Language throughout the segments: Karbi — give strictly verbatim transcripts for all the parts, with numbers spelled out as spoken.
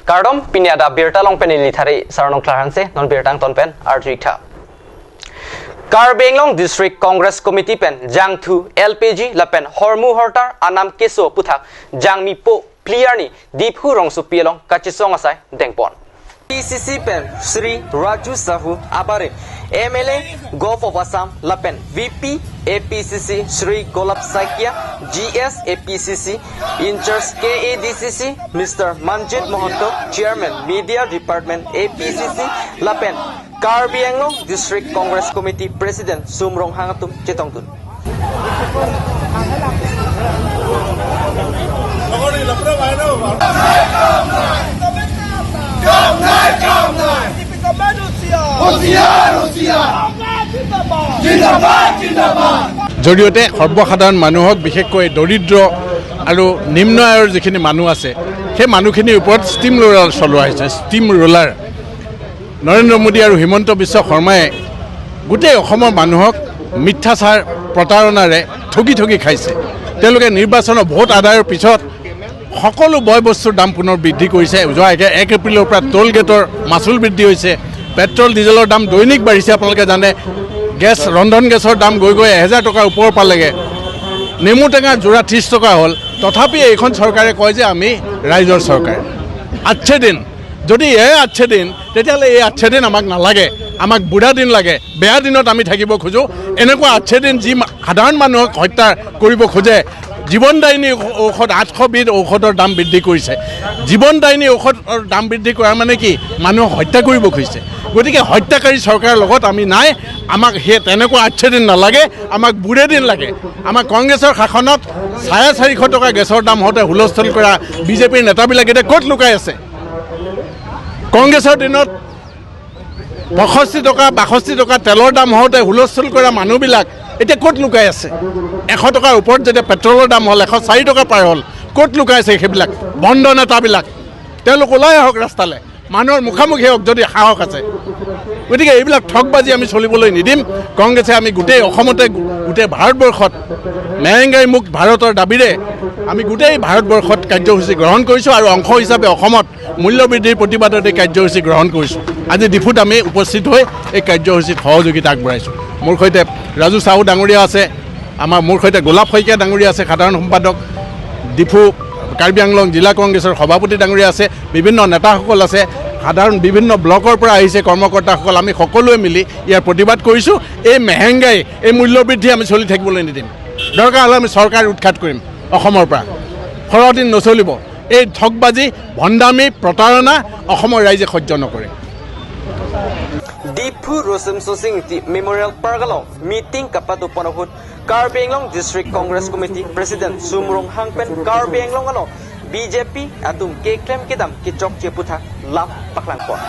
Kardom, pini adap birta along pen neli Thari Sarnong Klarhanse, non birta angton pen arju-ik tha. Karbi Anglong District Congress Committee pen Jangthu, L P G lapen Hormu Hortar anam keso aputhak Jangmi po phli arni Diphu rongsopi along kachesong asai dengpon. P C C pen Shri Raju Sahu abarim M L A Govt of Assam lapen V P A P C C Shri Golab Saikia, G S A P C C in-charge K A D C C Mister Manjit Mohanto, Chairman Media Department A P C C lapen Karbi Anglong District Congress Committee President Sum Ronghang atum chetongdun. জৰিয়তে সৰ্বসাধাৰণ মানুহক, বিশেষকৈ দৰিদ্ৰ আৰু নিম্ন আয়ৰ যিখিনি মানুহ আছে, সেই মানুহখিনিৰ ওপৰত ষ্টিম ৰোলাৰ চলোৱা হৈছে। Steam roller. নৰেন্দ্ৰ মোদী আৰু হিমন্ত বিশ্ব শৰ্মাই গোটেই অসমৰ মানুহক মিথ্যাচাৰ, প্ৰতাৰণাৰে ঠগি ঠগি খাইছে। তেওঁলোকে নিৰ্বাচনৰ ভোট আদায়ৰ পিছত সকলো বয় বস্তুৰ দাম পুনৰ বৃদ্ধি কৰিছে। যোৱা এক, এক এপ্ৰিলৰ পৰা টোল গেটৰ মাচুল বৃদ্ধি হৈছে। পেট্ৰল, ডিজেলৰ দাম দৈনিক বাঢ়িছে, আপোনালোকে জানে। গেছ, ৰন্ধন গেছৰ দাম গৈ গৈ এহেজাৰ টকাৰ ওপৰ পালেগে। নেমু টেঙা যোৰা ত্ৰিশ টকা হ'ল। তথাপি এইখন চৰকাৰে কয় যে আমি ৰাইজৰ চৰকাৰ। আচ্ছা দিন, যদি এয়াই আচ্ছা দিন, তেতিয়াহ'লে এই আচ্ছা দিন আমাক নালাগে। আমাক বুঢ়া দিন লাগে। বেয়া দিনত আমি থাকিব খোজো। এনেকুৱা আচ্ছা দিন, যি মা-, সাধাৰণ মানুহক হত্যা কৰিব খোজে, জীৱনদায়িনী ঔষ-, ঔষধ, আঠশ বিধ ঔষধৰ দাম বৃদ্ধি কৰিছে। জীৱনদায়িনী ঔষধৰ দাম বৃদ্ধি কৰা মানে কি? মানুহক হত্যা কৰিব খুজিছে। গতিকে হত্যাকাৰী চৰকাৰৰ লগত আমি নাই। আমাক সেই তেনেকুৱা আচ্ছা দিন নালাগে, আমাক বুঢ়া দিন লাগে। আমাক কংগ্ৰেছৰ শাসনত চাৰে চাৰিশ টকা গেছৰ দাম হওঁতে হুলস্থুল কৰা বিজেপিৰ নেতাবিলাক এতিয়া ক'ত লুকাই আছে? কংগ্ৰেছৰ দিনত পঁয়ষষ্ঠি টকা, বাষষ্ঠি টকা তেলৰ দাম হওঁতে হুলস্থুল কৰা মানুহবিলাক এতিয়া ক'ত লুকাই আছে? এশ টকাৰ ওপৰত যেতিয়া পেট্ৰলৰ দাম হ'ল, এশ চাৰি টকা পাৰ হ'ল, ক'ত লুকাই আছে সেইবিলাক ভণ্ড নেতাবিলাক? তেওঁলোক ওলাই আহক ৰাস্তালৈ, মানুহৰ মুখামুখি হওক যদি সাহস আছে। গতিকে এইবিলাক ঠগবাজি আমি চলিবলৈ নিদিম। কংগ্ৰেছে আমি গোটেই অসমতে, গোটেই ভাৰতবৰ্ষত মেহেংগাই মুক্ত ভাৰতৰ দাবীৰে আমি গোটেই ভাৰতবৰ্ষত কাৰ্যসূচী গ্ৰহণ কৰিছোঁ আৰু অংশ হিচাপে অসমত মূল্যবৃদ্ধিৰ প্ৰতিবাদত এই কাৰ্যসূচী গ্ৰহণ কৰিছোঁ। আজি ডিফুত আমি উপস্থিত হৈ এই কাৰ্যসূচীত সহযোগিতা আগবঢ়াইছোঁ। মোৰ সৈতে ৰাজু চাহু ডাঙৰীয়া আছে, আমাৰ, মোৰ সৈতে গোলাপ শইকীয়া ডাঙৰীয়া আছে, সাধাৰণ সম্পাদক, ডিফু কাৰ্বি আংলং জিলা কংগ্ৰেছৰ সভাপতি ডাঙৰীয়া আছে, বিভিন্ন নেতাসকল আছে, সাধাৰণ বিভিন্ন ব্লকৰ পৰা আহিছে কৰ্মকৰ্তাসকল। আমি সকলোৱে মিলি ইয়াৰ প্ৰতিবাদ কৰিছোঁ। এই মেহেংগাই, এই মূল্যবৃদ্ধি আমি চলি থাকিবলৈ নিদিম। দৰকাৰ হ'লে আমি চৰকাৰ উৎখাত কৰিম অসমৰ পৰা। সৰহ দিন নচলিব। এই ঠগবাজি, ভণ্ডামি, প্ৰতাৰণা অসমৰ ৰাইজে সহ্য নকৰে। Diphu Rosemsonsing Ingti Memorial Park along meeting kapado pon ahut Karbi Anglong District Congress Committee President Sum Ronghang pen Karbi Anglong along B J P atum keklem kedam kechokche aputhak lam paklangpon.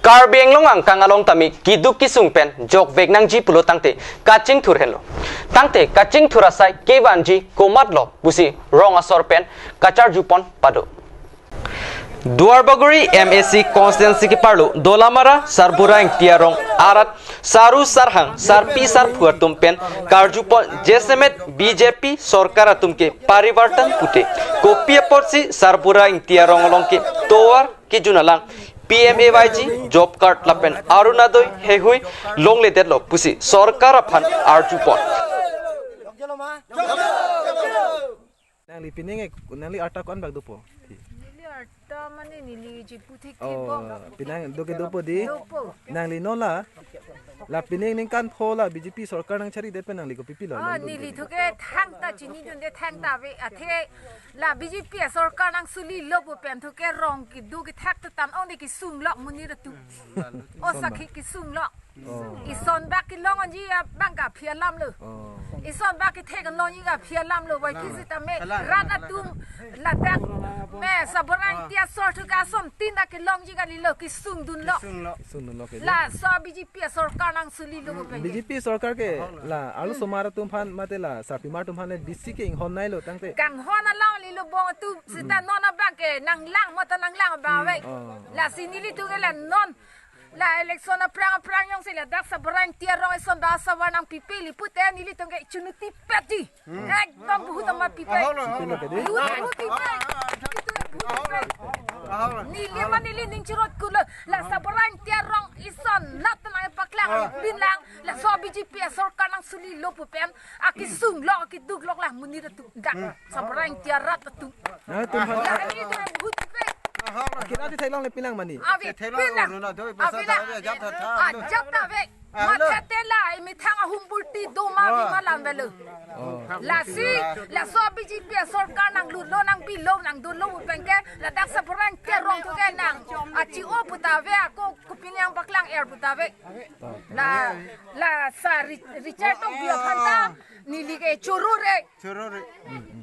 Karbi Anglong angkang along tame keduk kesung pen jokvek nangji pulo tangte kachingthur henlo. Tangte kachingthur asai kevanji komatlo pusi rong asor pen kacharjupon pado. Duarbagori M A C constituency keparlo Dolamara Sarbura Ingti arong arat saru sarhang sarpi sarpo atum pen karjupon jasemet B J P sorkar atum ke parivartan pute kopi apotsi Sarbura Ingti arong along ke tovar kejun alang P M A Y G, job card lapen Orunodoi heihui longledetlo pusi sorkar aphan arjupon. Nangli pining ek, nangli arta ko-an bak dopo? Neli arta mane neli jipu thik thik bom. Oh, pining do ke dopo di? Dopo. Nangli non la, la pining ningkan pho la B J P sorkar nangcharidet pen nangli kopi pilo? Ah, neli thuke thangta chinidunde, thangta ave, athe la B J P sorkar nangsolilo pu pen thuke rong kedo kethak ta tang-ong de, kesung lok monit atum. O sakhi kesung lok. Oh. Ison bak kelong onji abang ke aphi alam lo. Oh. Ison bak kethek longji ke aphi alam lo. Wai kisi tame rat atum ladak me Sarbura Ingti asor thuke ason tin dak kelongji kalilo, kesung dunlo. Kesung lok. Kesung dunlo ke. Laso B J P sorkar nangsolilo pu pen. B J P sorkar ke la arlosomar atum aphan mate la sarpimar atum aphan le bisi ke inghon nailo tangte. Kanghon along lilo bong atum seta non abang ke nanglang mata nanglang ba wai. Oh. Lasi neli thuke la non La election aphrang aphrang jongsi ladak Sabrai Ingti arong ison da savar nangpipe li pute nelitum ke chunuti peti. Ekdom bahut amat pipe. Ahok lo, ahok lo. Bahut, bahut pipe. Itu bahut pipe. Ahok lo. Neli ma neli ning chirot kulo. La Sabrai Ingti arong ison nat nangpaklang, ah, pinlang. Laso B J P sorkar nangsulilo pu pen akesung lo, akeduk lo la monit atum. Dak Sabrai Ingti arat atum. Nangtum ha. Ya, ini itu bahut pipe. Ahok lo. Kira di theklongle pinlang mane. Ave, theklong pinlang. Arunodoi paisa, ave, ta ave, ajat ta ave. Ajat ta ave. Ave lo. Matha te la, imethang ahum purti do ma, ah, ave ma lam avelo. Oh. Lasi, laso B J P sorkar nanglutlo, nangbilo, nangdolo pu pen ke, ladak Sabrai Ingti arong thu ke nang achi-o pu ta ave, ako kopine nangpaklang-er pu ta ave. La, la sar Ri-, Richard Tokbi aphan ta, neli ke choro re. Choro re.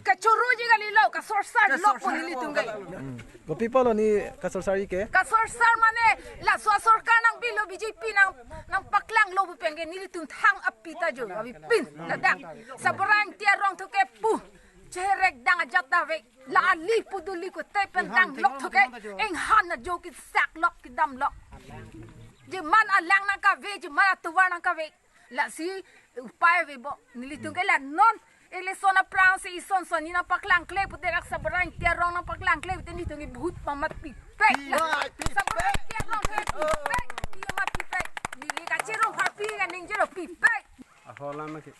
Kachoroji kalilo, kasorsar lok po nelitum ke. Hmm. Kopi apotlo ne kasorsarji ke? Kasorsar mane laso sorkar nangbilo B J P nang, nangpaklanglo pu pen ke nelitum thang api ta jo, avepin ladak. Sabrai Ingti arong thu ke pu. Cherek dang ajat ta ave. La ali pu duli ko te pen dang lok thu ke. Inghan ajo kesak lok kedam lok. Jeman alang nangkave, jeman atovar nangkave. Lasi upai ave bo. Nelitum ke la non election aphrang si ison son ni nangpaklangkle pute dak Sabrai Ingti arong nangpaklangkle pute nelitum ke bahut amat pipe. Pipe, pipe. Sabrai Ingti arong ke pipe. Pipe amat pipe. Neli kachirung harpi ka ning chiro pipe. Ahok lo ma ke.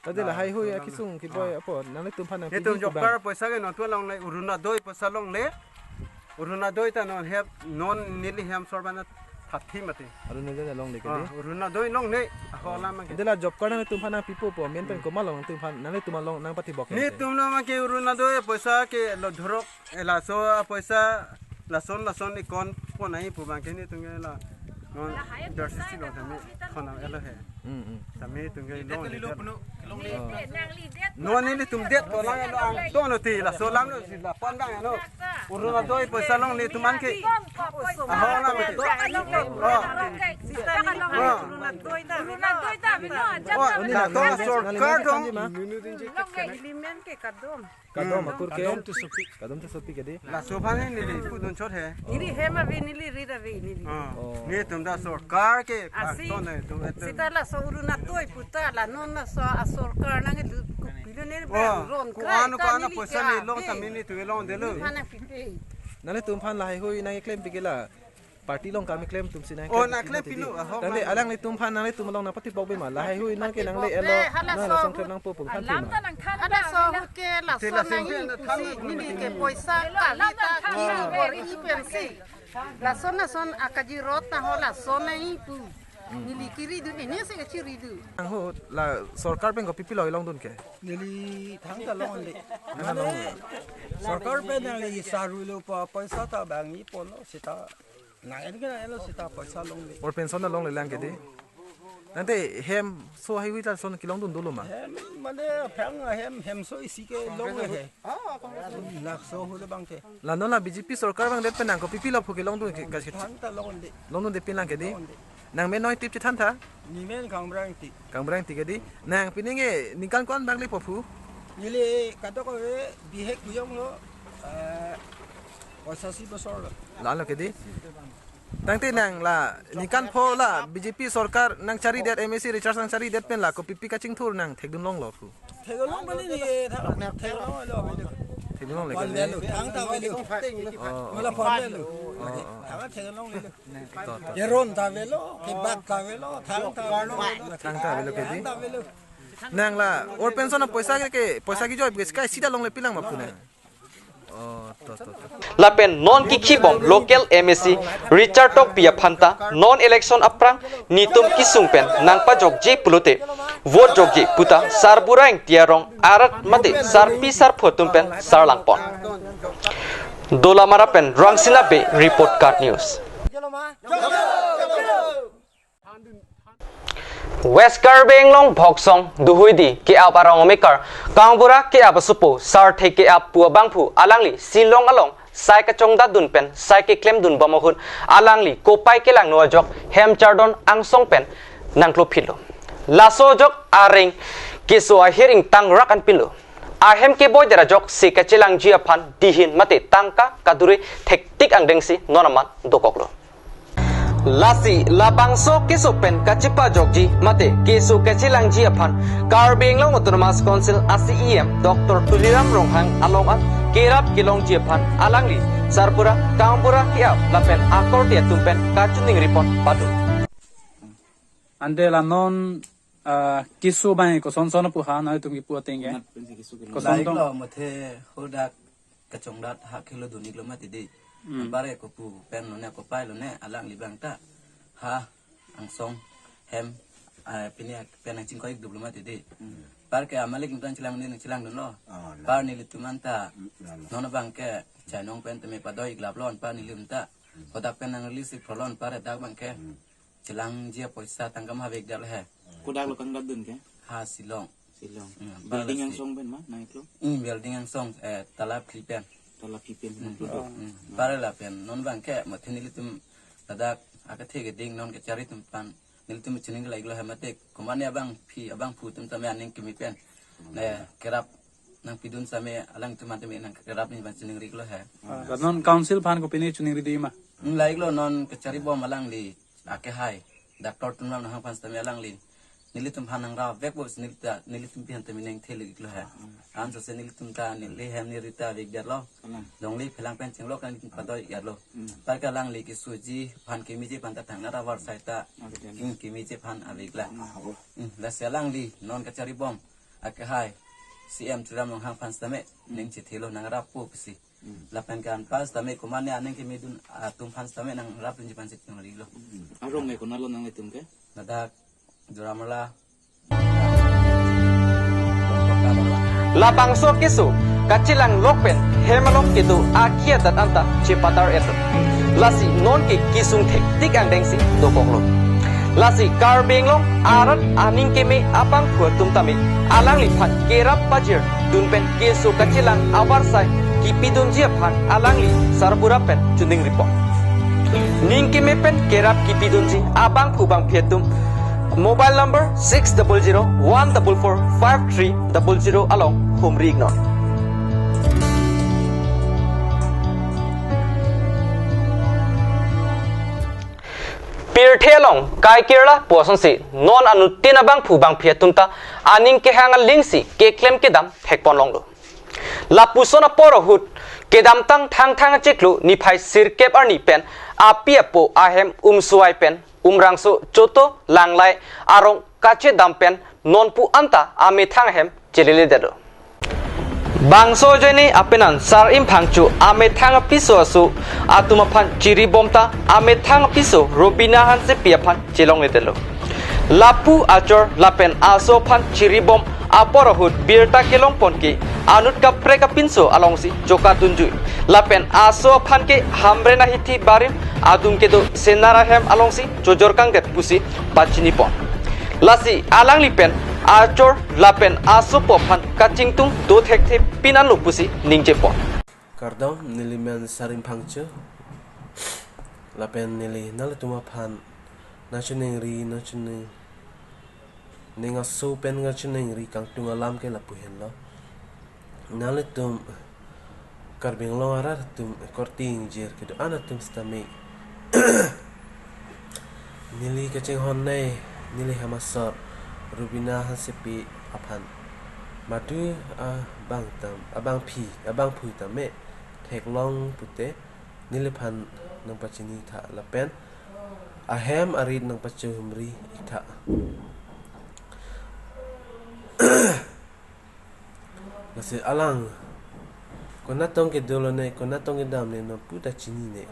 Tadi la, ah, haihui, so akesung keboi, ah, apot nanglitum aphan nang netum pini job card paisa ke non thu longle, Orunodoi paisa longle. Orunodoi ta non hem, non neli hem sorban thaphi mati. Orunodoi ta longle ke, ah, di? Orunodoi longle, ahok lo ma ke. Ante la job card nangtum aphan nangpipo po, amen pen, hmm, komat lo nangtum aphan, nanglitum along nangpatibok ke? Netum lo ma ke Orunodoi paisa ke lo dhorok, eh, laso paisa, lason lason account pon nangji pu abang ke netum ke la. Non darsi si lo tame khonam elo he. Hmm, hmm. Tame tum ke long le lo. Oh. Non nelitum det ko lang lo ang ton lo ti laso lam lo si la pon bang lo. Orunodoi paisa longle netum an ke. Ahok lo ma ke. Oh. Oh. Oh, ni la to sorkar dong. Kadom akur ke? Kadom Tissopi. Kadom Tissopi ke, di? Laso aphan neli pudun chot he. Neli hem ave, neli rit ave, neli. Ah. Oh. Netum ta sorkar ke, asi, ah, ton he, tu, tu. Seta laso Orunodoi pu ta la non laso asorkar nanglut kopilo ne, oh, ron ko krai anu ta ko anu neli paisa ke ni long ave. Tame netum ke longdetlo. Neli aphan nangpipe. Nanglitum aphan la haihui nangkeklem pi ke la? Party along kam keklem atum si nang, oh, keklem nangklem atum pilo, ahok. Tangte ma alanglitum aphan nanglitum along nangpatibok be ma? La haihui nang ke nangle elo, hala nang so lason klem nangpo pu aphan alam pima? Ta nangthan halaso ta ke lason nangji pusi, neli ke paisa kali ta kiri bor-i pensi. Lason lason akajirot ta halason nangji pu. Hmm. Neli kiri dun, ini si kachiri dun. Nang ho la sorkar pen kopi pilo longdun ke? Neli thangta longde. Thangta longde. Mane sorkar pen nangli saruilo pa paisa ta bang-i ponlo seta. Nang en ke nang elo seta paisa longle. Or pension ta longle lang ke, di? Tangte hem so haihui ta son kelongdun dolo ma? Hem mane aphrang ahem hem so isi ke longle he. Ah, Congress. Laso hule abang ke. La non la B J P sorkar vangdet pen nang kopi pilo aphu kelongdun ke, ka-, thangta longde. Longdunde pin lang ke, di? Longde. Nang men noi tip chethan tha? Nemen Kangbura Ingti. Kangbura Ingti ke, di? Nang pini nge ningkan ko-an bang lepo aphu? Neli kadokave bihek kuyong lo, eh, poisasi bosor lo. La-an lo ke, di? Tangte nang la ningkan pho la B J P sorkar nangcharidet, M A C Richard nangcharidet pen la kopi pi kachingthur nang thekdun longlo aphu? Theklong bali ni, eh, thang, theklong lo, bali. Theklong le, bali kali? Lo, thangta bali. Oh, oh. Mala pon lo. Oh, oh. Thang theklong lo. To, to. Eron ta avelo, kebak ta avelo, thangta avelo. Thangta avelo ke, di? Thangta avelo. Nang la, or pension a poisa ke, ke, poisa kejoi, ke skai sida longle pin lang ma aphu nang? Oh, to, to, to. Lapen non kikhibom local M A C Richard Tokbi aphan ta non election aphrang netum kesung pen nangpajokji pulote vote jokji puta sarbura ingti arong arat mate sarpi sarpo atum pen sarlangpon. Dolamara pen Rangsina Bey report card news. West Karbi Anglong Bhoksong Duhuidi ke-ap arong amekar Kangbura ke-ap asopo Sarthe ke-ap pu abangphu alangli Shillong along sai kachongdatdun pen sai keklemdun bom ahut alangli kopai kelangno ajok hem chardon angsong pen nangklophitlo. Laso ajok areng keso ahir ingtang rak anpinlo. Ahem keboidet ajok si kachelangji aphan dihin mate tangka kadure thektik angdengsi non amat dokoklo. Lasi labangso keso pen kachepajokji mate keso kachelangji aphan Karbi Anglong Autonomous Council a C E M Doctor Tuliram Ronghang along an kerap kelongji aphan alangli sarbura kangbura ke-ap lapen akorte atum pen kachiningri pon pado. Ante la non, ah, keso abang koson son pu ha, nangtum kipu ateng ke? Nat pensi keso ke. Koson Laik tong. Lo mate hadak kachongdat ha kelo dunik lo mati dei. Hmm. Bare kopu pen lo ne kopai lo ne alangli abang ta ha angsong hem, ah, pini pen nangchingkoi duk lo mati dei. Hmm. Par ke amalik nang chelang ne nang chelang dun lo. Oh, la. Par nelitum anta. Hmm, la, la. Non abang ke chainong pen teme padoi iklap lon par nelitum ta. Hmm. Kodak pen nang release ik pholon par dak abang ke. Hmm. Chelangji apoisa tangka ma avek dal he. Kodak lo kangdat dun ke? Ha Shillong. Shillong. Hmm, Building Bala angsong pen ma, nang iklo? Hmm, building angsong, eh, tala phli pen. Tala phli pen, Hmm. nang iklo. Hmm. Para lapen, non abang ke, mate nelitum ladak, akethe keding non kachari atum aphan, nelitum chining laik lo he mate, komatne abangpi, abangphu atum tame aning keme pen. Ne, kerap nangpidun same, alangtum tame nang kerap ni abang chiningri ik lo he. Ah, non council aphan kopine chiningri dei ma? Hmm, laik lo non kachari bom alangli, akehai, Doctor Tuliram Ronghang aphan sitame alangli nelitum aphan nangra vek bo si nelitum ta, nelitum aphan tame neng theli ik lo he. Anso se nelitum ta neli hem neli ta vek jar lo. Alang. Longle phelang pen chinglo kan nelitum padoi jar lo. Hmm. Par ke alangli kesoji aphan kemeji aphan ta thang nara war sai ta. Oke, oke. King kemeji aphan avek la. Ah, oh. Hmm, lasi alangli non kachari bom akehai C M Tuliram Ronghang aphan sitame Hmm. neng chethelo nangra po pusi. Hmm. Lapen ke anpar sitame komatne aning keme dun atum aphan sitame nangrap dunji aphan si chiningri lo. Hmm. Arong ke konat lo nanglitum ke? Ladak Duramala. Labangso keso kachelang lok pen hem along kedo akhia dat anta chepadar eto. Lasi non ke kesung thektik angdeng si dokok lo. Lasi Karbi Anglong arat aning keme abangphu atum tame alangliphan kerap pajir dun pen keso kachelang avarsai kipidunji aphan alangli sarbura pen chiningri pon. Ning keme pen kerap kipidunji abangphu bangphi atum mobile number six double zero one double four five three double zero along humri ik non. Pirthe along kai kirla pu asonsi non anuttin abangphu bangphi atum ta aning kehang aling si keklem kedam thek pon longlo. Lapuson apor ahut kedamtang Thangthang achiklo niphai sirkep arni pen api apo ahem Umswai pen Umrangso Choto Langlai arong kachedam pen nonpu anta amethang ahem chelele detlo. Bangso ajoine apenan Sar Imphangcho amethang apiso aso atum aphan chiri bom ta amethang apiso Robina Hansepi aphan chelongle detlo. Lapu achor lapen aso aphan chiri bom apor ahut birta kelong pon ke anut kaprek apinso alongsi chokatdunjui. Lapen aso aphan ke Hamren ahithi barim adung kedo Senar ahem alongsi chojor kangdet pusi pachini pon. Lasi alangli pen achor lapen asopo aphan kachingtung do thekthe pin anlo pusi ningje pon. Kardom, neli men Sar Imphangcho. Lapen neli nanglitum aphan nangchiningri, nangchining, ning aso pen nangchiningri kangtung alam ke lapu henlo. Nanglitum Karbi Anglong arat atum korte ingjir kedo-an atum sitame neli kachinghon nei, neli hem asor Robina Hansepi aphan madu abang tam, abangphi, abangphu tame theklong pute neliphan nangpachini tha lapen ahem arit nangpachehumri ik tha. Lasi alang konat tong kedo lo ne, konat tong kedam ne, non pu ta chinine.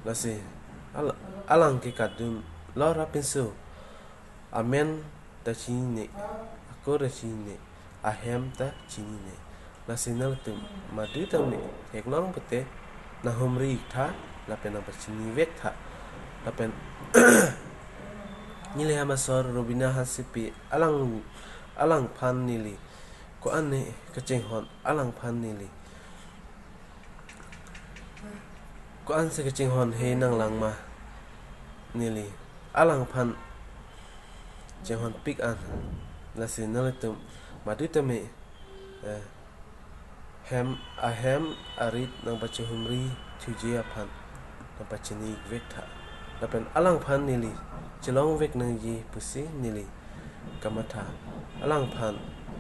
Lasi al-, alang ke kadun lo ra pinso amen ta chinine, akor ta chinine, ahem ta chinine. Lasi nanglitum madu tame theklong pute nanghumri ik tha lapen nangpachini vek tha. Lapen neli hem asor Robina Hansepi alang, alangphan neli ko-an ne kachinghon, alangphan neli ko-an si kachinghon he nanglang ma, neli alangphan chinghon pik an. Lasi nanglitum madu tame, eh, hem, ahem arit nangpachehumri thuji aphan nangpachini vek tha. Lapen alangphan neli chelongvek nangji pusi neli kamatha. Alangphan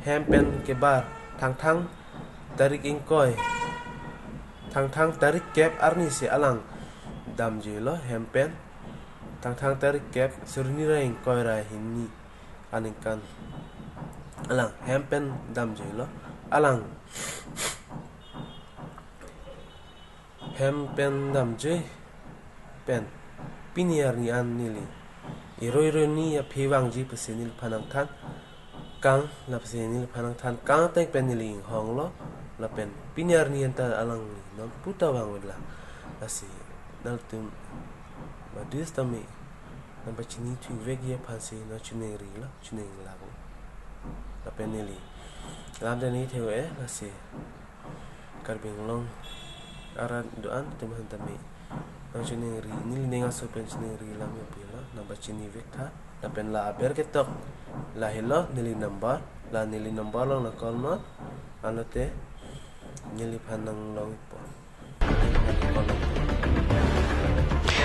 hem pen kebar thangthang tarik ingkoi, thangthang tarik kep arni si alang damjuilo hem pen. Thangthang tarik kep suri ni ra ingkoi ra hini aningkan alang hem pen damjuilo. Alang hem pen damjui pen pini arni an neli iroi iroi ni aphi vangji pusi neliphan nangthan kang, lapusi neliphan nangthan kang ateng pen neli inghonglo. Lapen pini arni anta alangli non puta vangvela. Lasi nangtum badis tame nangpachini thuvekji aphansi nangchiningrilo, chininglaklo. Lapen neli lam tani theu e, lasi Karbi Anglong arat do-an atum aphan tame nangchiningri, neli ning aso pen chiningri lam yapilo, nangpachinivek tha. Lapen la aber ketok lahelo neli number, la neli number along nang call non, anlote neliphan nanglongpo.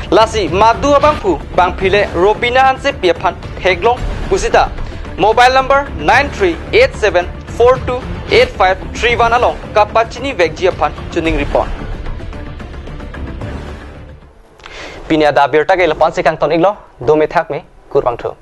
Lasi madu abangphu bangphile Robina Hansepi aphan theklong pusita mobile number nine three eight seven four two eight five three one along kapachinivekji aphan chiningripon. Pini adap birta ke lapu-ansi kangton iklo, dome thakme, kurvangthu.